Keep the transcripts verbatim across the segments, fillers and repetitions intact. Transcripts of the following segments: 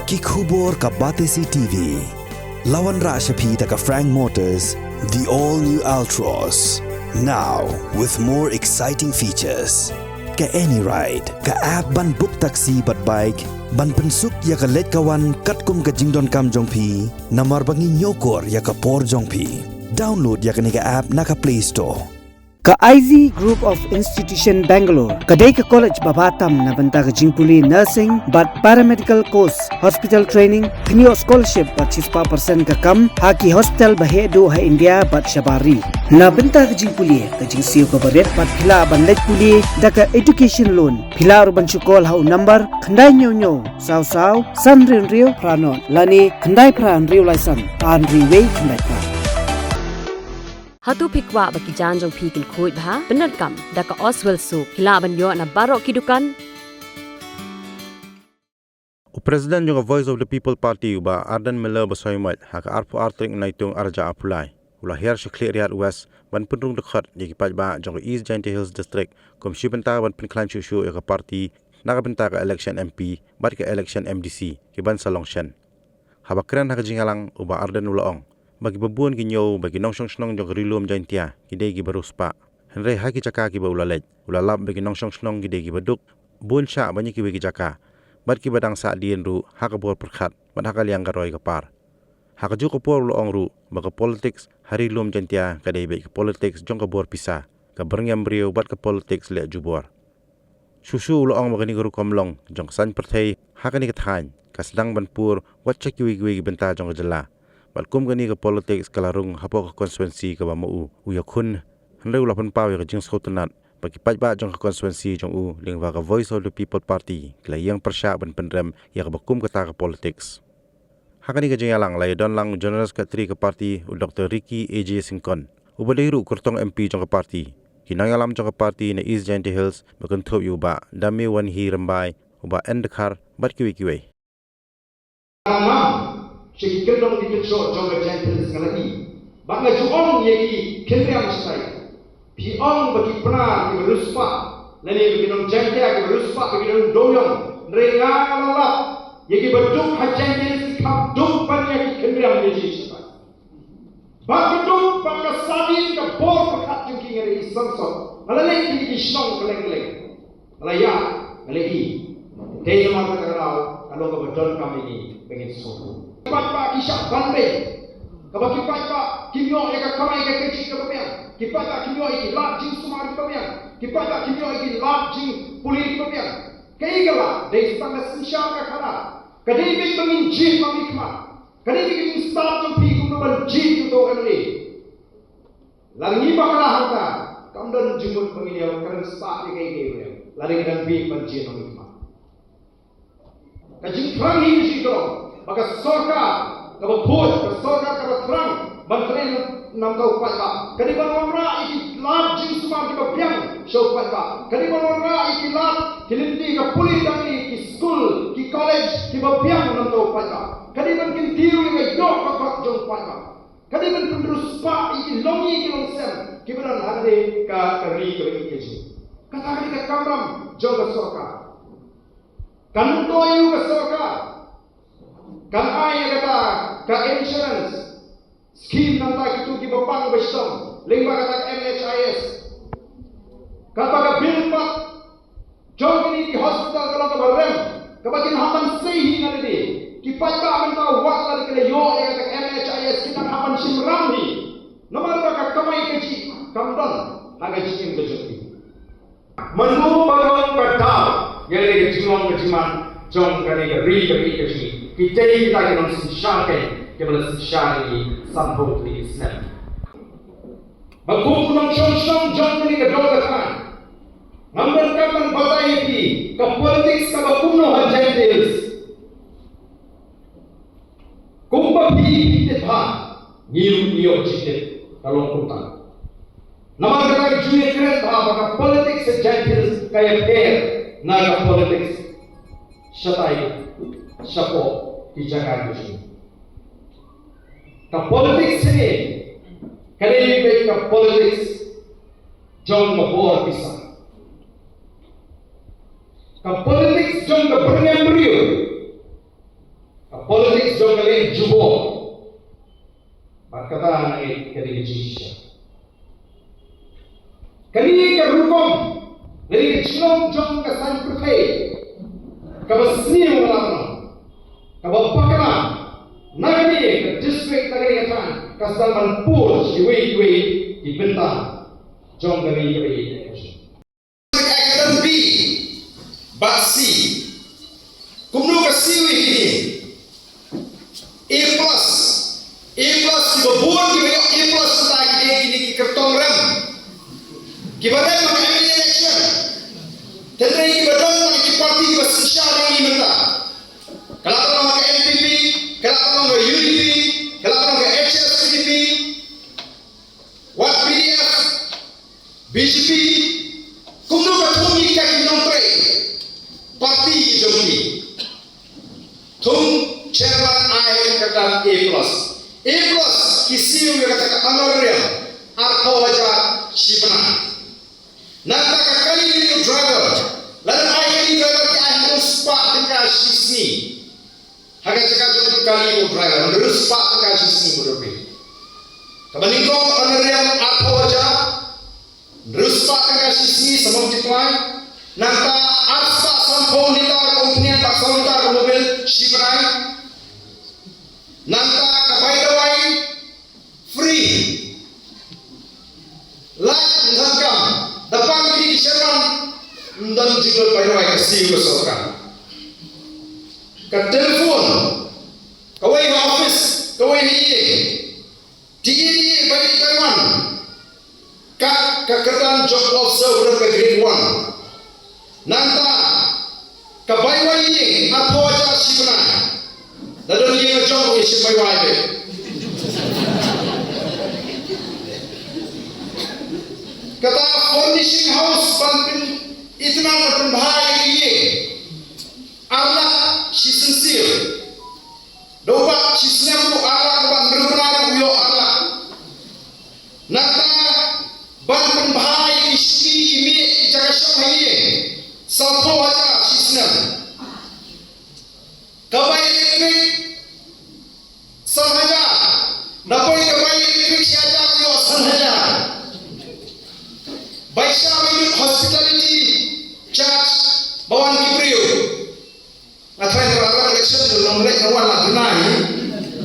Ki khubor ka Batesi T V. La wanrah sha phi da ka Frank Motors, the all new Altroz. Now with more exciting features. Ka AnyRide, ka app ban book taxi bad bike, ban pynsuk ïa ka leit ka wan katkum ka jingdonkam jong phi, namar ba ngi ñiewkor ïa ka por jong phi. Download ïa kane ka app na ka Play Store. Ka I Z Group of Institution Bangalore ka dei ka college ba bha tam na bynta ka jingpule nursing bad paramedical course, hospital training, pynïoh scholarship bad shispah percent ka kam ha ki hospital ba heh duh ha India bad shabar ri. Na bynta ka jingpule, ka jingsiew kaba rit bad phi lah ban leit pule da ka education loan. Phi lah ruh ban shu call ha u number khyndai hynñiew hynñiew saw saw san hynriew hynriew phra nod lane khyndai phra hynriew lai san ar hynriew wei khyndai phra. Hato phi kwah ba ki jaiñ jong phi kin khuid bha? Pyndonkam da ka Oswell Soap. Phi lah ban ïoh na baroh ki dukan. U President jong ka Voice of the People Party, u Bah Ardent Miller Basaiawmoit, ha ka arphew ar tarik Naitung arhajar arphew lai, u la hiar sha Khliehriat West ban pynrung dkhot ïa ki paidbah jong ka East Jaintia Hills District kum shi bynta ban pynkhlaiñ shuh shuh ïa ka party na ka bynta ka election M P bad ka election M D C kiban sa long shen. Haba kren ha ka jingïalang, u Bah Ardent u la ong ba kiba bun ki ñiew ba ki nongshong shnong jong ka Ri Lum Jaintia ki dei kiba riewspah. Hynrei ha ki jaka kiba u la leit, u la lap ba ki nongshong shnong ki dei kiba duk bun shah ban ïa kiwei ki jaka, bad kiba dang sahdien ruh ha ka bor pyrkhat bad ha ka liang ka roi ka par. Ha kajuh ka por u la ong ruh ba ka politics ha Ri Lum Jaintia ka dei beit ka politics jong ka bor pisa, ka byrngem briew bad ka politics leh jubor. Shuh shuh u la ong ba kane ka rukom long jong ka saiñ pyrthei ha kane ka thaiñ ka sdang ban pur wat sha kiwei kiwei ki bynta jong ka jylla. Bad kum kane ka politics ka la rung hapoh ka constituency kaba ma u u ïakhun, hynrei u la pynpaw ïa ka jingsngewtynnat ba ki paidbah jong ka constituency jong u lyngba ka Voice of the People Party ki la ïeng pyrshah ban pynrem ïa kaba kum kata ka politics. Ha kane ka jingïalang la ïadon lang u General Secretary ka party, u Doktor Ricky A J Syngkon, uba dei ruh u kyrtong M P jong ka party, ki nongïalam jong ka party na East Jaintia Hills, ba kynthup ïa u Bah Damewanhi Rymbai, u Bah N Dkhar bad kiwei kiwei. Ngam sha ki kyndong ki kynshoh jong ka Jaintia Hills, nga la i bad nga ju ong ïa ki khynriam shatai. Phi ong ba ki Pnar kiba riewspah lane ba ki nong Jaintia kiba riewspah, ba ki nong Dewïong. Hynrei nga, nga la lap ïa kiba duk ha Jaintia Hills ki kham duk ban ïa ki khynriam ïa ki shatai. Bad ka duk bad ka sahdien ka bor pyrkhat jong ki, nga dei i sangsot, nga la leit ïa ki shnong kylleng kylleng. Nga la ïa, nga la i. Te namar kata ka daw ka long kaba donkam ïa ngi ba ngin sngewthuh. Ki paidbah ki shah ban beiñ, kaba ki paidbah kim ïoh ïa ka kamai ka kajih kaba biang. Ki paidbah kim ïoh ïa ki lad jingsumar kiba biang. Ki paidbah kim ïoh ïa ki lad jingpule kiba biang. Kaei ka lad? Dei tang ka synshar ka khadar. Ka dei beit ba ngin jied ba ngin khmat. Ka dei beit ka jingstad jong phi kumno ban jied ïa uto u M L A. Lada ngi bakla hangta, kam don jingmut ba ngin ïa kren stad ïa kaei kaei ruh. Lada ngi dang bieit ban jied ba ngin khmat. Ka jingthrang hi ka jingthrang ba ka sorkar kaba khuid, ka sorkar kaba thrang ban trei na bynta u paidbah ka dei ban wanrah ïa ki lad jingsumar kiba biang sha u paidbah. Ka dei ban wanrah ïa ki lad, ki lynti ka pule, ka dei ki skul, ki college kiba biang na bynta u paidbah. Ka dei ban kyntiew ïa ka ïoh ka kot jong u paidbah. Ka dei ban pynriewspah ïa ki longïing ki longsem kiba don ha kane ka, ka ri kaba ïeit ka jong ngi. Kata ka dei ka kamram jong ka sorkar. Kan to ïa ka sorkar, kan ai ïa kata ka insurance scheme na bynta kito kiba pang ba sdang lyngba kata ka M H I S. Kata ka bill pat jong kine ki hospital ka long kaba rem, kaba kin hap ban sei hi na lade. Ki paidbah mynta wat la ki la ïoh ïa ka M H I S, ki dang hap ban shim ram hi. Namar ba ka kamai kajih kam don ha ka jingim ka jong ki. Mano ba long ka daw ïa ka jinglong ka jingman jong kane ka ri ka ri ka jong ngi? Ki dei kita ki nongsynshar keiñ kiba la synshar ïa ngi sanphew tylli ki snem. Ba kum u nongshong shnong jong kane ka dong ka thaiñ, ngam donkam ban batai ïa phi ka politics kaba kumno ha Jaintia Hills. Kumba phi phi tip bha, ngi ruh ngi ïoh jingtip ka long kumta. Namar kata ka jingïakren bha ba ka politics ha Jaintia Hills ka ïapher na ka politics shatai shapoh ki jaka ki jong ngi. Ka politics hangne ka dei beit ka politics jong ka bor pisa. Ka politics jong ka byrngem briew. Politics jong ka liang jubor. Bad kata nga ngeit ka dei ka jingshisha. Kane ka rukom, kane ka jinglong jong ka saiñ pyrthei kaba sniew, kaba la pynlong, kaba bakla na kane ka district, na kane ka thaiñ, ka sdang ban pur sha kiwei kiwei ki bynta jong kane ka ri. Academy B bad C. Kumno ka C wei hi? A plus. A plus, kiba bun kiba ïoh A plus mynta ki dei kine ki kyrtong rem, kiba rem ha ka M L A election. Hynrei kiba don ha ki party kiba synshar ïa ngi mynta, ka la ka long ka N P P, ka la ka long ka U D P, ka la ka long ka H S P D P, wat P D F, B J P. Kumno ka thung ïa kita ki nongtrei party jong ki? Thung chairman ai ka kyrdan A plus. A plus ki siew ïa kata ka honorarium arphew hajar shi bnai. Nangta ka kali kali u driver, lada ai kali driver ki ai hynriew spah tyngka shi sngi. Ha ka jaka jong u kali u driver, hynriew spah tyngka shi sngi, mut ruh phi. Kaba nyngkong honorarium arphew hajar, hynriew spah tyngka shi sngi, sa multiply. Nangta ar spah sanphew litar ka umphniang bad saw litar ka mobil shi bnai. Nangta ka bai dawai free. Lait ym donkam, da pang kine ki chairman, ym don jinglut bai dawai, ka siew ka sorkar. Ka telephone, kawei ha office, kawei ha ïing. Tieng ïa bai dawai wan. Ka, ka kyrdan jong u officer u don ka grade one. Nangta ka bai wai ïing arphew hajar shi bnai. Da don ïing la jong u ïa shim bai wai beit. Kata furnishing house ban pynitynnad ban pynbha ïa ka ïing, ar lak shi sien sien. Da u bat shi snem ruh ar lak, u bat hynriew bnai ruh u ïoh ar lak. Nangta ban pynbha ïa ki shuki, ki miej, ki jaka shong ha ïing, sawphew hajar shi snem. Ka bai elektrik san hajar. Da poi ka bai elektrik shi hajar u ïoh san hajar. Bai sha bai lut hospitality charge ba wan ki briew. Nga tharai ba la election, nongleit nongwan la duna hi.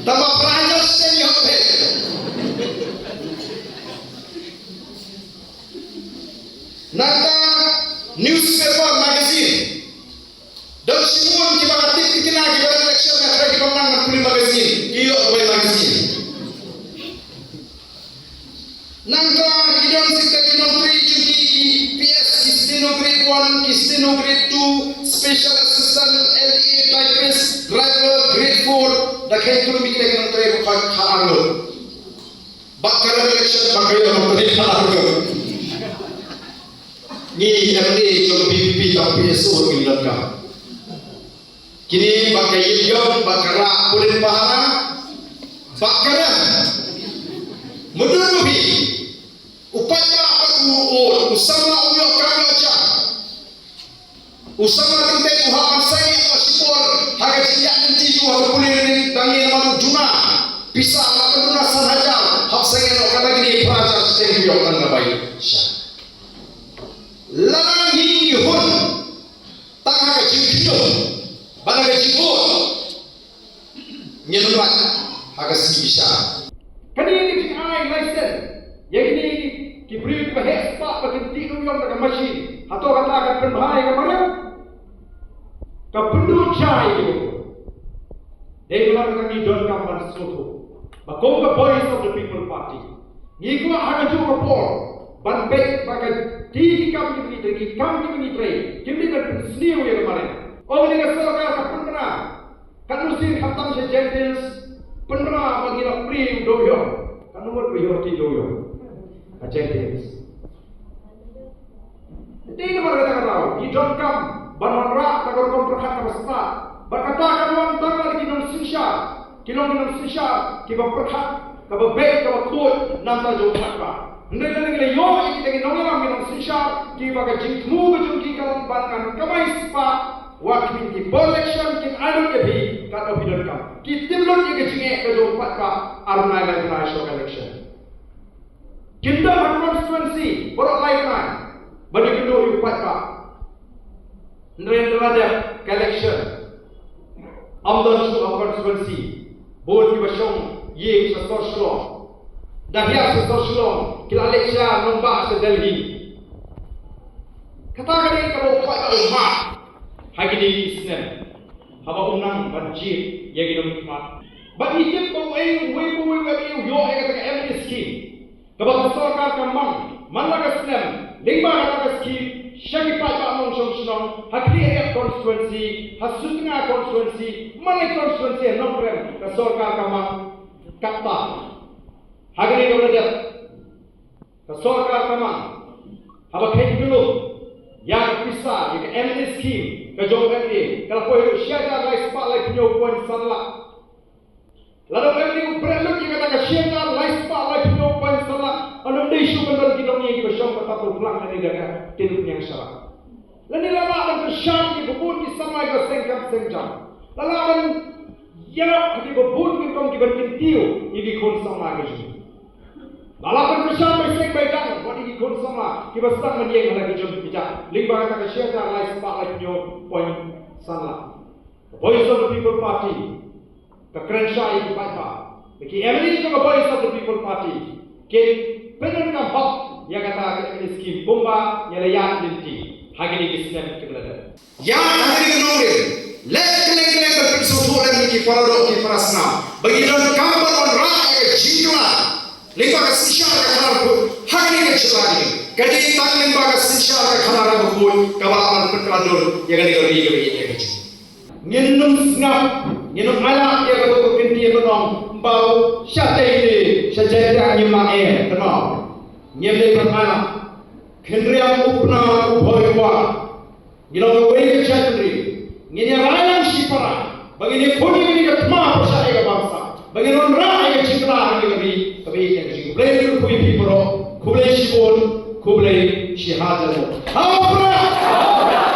Tangba phra hajar shen ïoh peit. Nangta newspaper, magazine. Don shibun kiba nga tip tikna kiba la election, nga tharai kiba nang ban pule magazine, ki ïoh ka bai magazine. Nangta ki don shisha ki nongtrei jong ki, ki P S, ki Steno Grade one, ki Steno Grade two, Special Assistant, L D A, Typist, Driver, Grade four. Da kheiñ kumne ki nongtrei ba khot ha arngut. Bad ka election ba ka ïoh nongtrei ha arngut. Ngi M L A jong P P P tang P S O ngi donkam. Kine ba ka ïit ïong, ba ka rah pulit pahara, ba ka rem. Mudui ruh hi. U paidbah pat u, u, u samla u ïoh kam ïoh jam. U samla teng teng u hap ban sangeh noh shipor ha ka jingïaid lynti jong u ha ka pule ri, dang ïa namar u duna pisa, la ka duna san hajar, hap sangeh noh, kata kine phra hajar shiteng u ïoh tang ka bai sha. Lada ngi ngi hun tang ha ka jingkhñium bad ha ka jingud, ngin ym lait ha ka sngi bishar. Kane ka jingai license ïa kine ki briew kiba heh spah ba kin tih ruh ïong da ka machine, hato kata kan pynbha ïa ka mariang? Ka pynduh jai ïa u. Dei namar kata ngi donkam ban sngewthuh ba kum ka Voice of the People Party ngi kwah ha kajuh ka por ban beit ba ka, ki, ki kam kiba ngi trei, ki kam kiba ngi trei kim dei ban pynsniew ïa ka mariang. Ong ïa ka sorkar ka pynbna. Katno sien khamtam sha Gentiles, pynbna ba ngi la plie u dewïong. Katno ngut ba ïoh ti dewïong ha Gentiles? Dei namar kata ka daw ngi donkam ban wanrah kata ka rukom pyrkhat kaba stad. Bad kata kan wan tang na ki nongsynshar, ki long ki nongsynshar kiba pyrkhat kaba beit, kaba khuid na ka bynta jong u paidbah. Hynrei lada ngi la ïoh ïa kita ki nongïalam, ki nongsynshar kiba ka jingthmu ka jong ki ka long ban ngan kamai spah, wat kin, ki por election kin ai lut ïa phi. Katba phi donkam. Ki tip lut ïa ka jingeh ka jong u paidbah ar bnai lai bnai sha ka election. Kim don ha constituency baroh lai bnai ban ïakynduh ïa u paidbah. Hynrei haba la dep ka election, ym don shuh ha constituency. Bun kiba shong ïing sha sor Shillong, da hiar sha sor Shillong, ki la leit sha nongbah sha Delhi. Kata ka dei kaba u paidbah u mad ha kine ki snem, haba u nang ban jied ïa ki nongmihkhmat. Bad ngi tip ba uwei uwei uwei uwei u ïoh ïa kata ka MLA scheme kaba ka sorkar ka mang man la ka snem, lyngba kata ka scheme sha ki paidbah nongshong shnong ha Khliehriat constituency, ha Sutnga constituency, man la constituency ha Nongkrem ka sorkar ka mang. Kata ha kane kaba la dep ka sorkar ka mang, haba kheiñ kylluid ïa ka pisa ïa ka MLA scheme ka jong u MLA, ka la poi haduh shi hajar lai spah laiphew point san lak. Lada u MLA u bret lut ïa kata ka shi hajar lai spah laiphew point san lak, ym dei shuh ban don ki nongïing kiba shong pat pat u phlang hangne da ka tin u niang sharap. Lane la lah ban kyrshan ïa kiba bun ki samla kiba seng kam seng jam. La lah ban ïarap ïa kiba bun ki rukom kiban kyntiew ïa ki khun samla ka jong ngi. La lah ban kyrshan bai seng bai dang wat ïa ki khun samla kiba sdang ban ïeng ha la ki jong ki kjat, lyngba kata ka shi hajar lai spah laiphew point san lak. Voice of the People Party ka kren shai ïa ki paidbah. Ki MLA jong ka Voice of the People Party kin pyndonkam hok ïa kata ka MLA scheme kumba ngi la ïaid lynti ha kine ki snem kiba la dep. Ïa kane ka nongrim, leh kylleng kylleng ban pynsngewthuh lem ïa ki para doh ki para snam ba ngi donkam ban wanrah ïa ka jingkylla lyngba ka synshar ka khadar kaba khuid ha kane ka jylla jong ngi. Ka dei tang lyngba ka synshar ka khadar kaba khuid kaba lah ban pynkylla dur ïa kane ka ri kaba ïeit ïa ka jong ngi. Ngin ym sngap, ngin ym ailad ïa kata ka kyntien ba ong, ym ba u shatei ne sha jaiñtia ngim lah em, ka ong. Ngim dei ban ailad. Khynriang u pnar u bhoi u wah. Ngi long kawei ka jaitbynriew. Ngin ïa rai lang shipara ba ngin ïakhun ïa kane ka thma pyrshah ïa ka bamsap, ba ngin wanrah ïa ka jingkylla ha kane ka ri kaba ïeit ïa ka jong ngi. Khublei ïa phi baroh, khublei shibun, khublei shihajar nguh. Ha u Prah!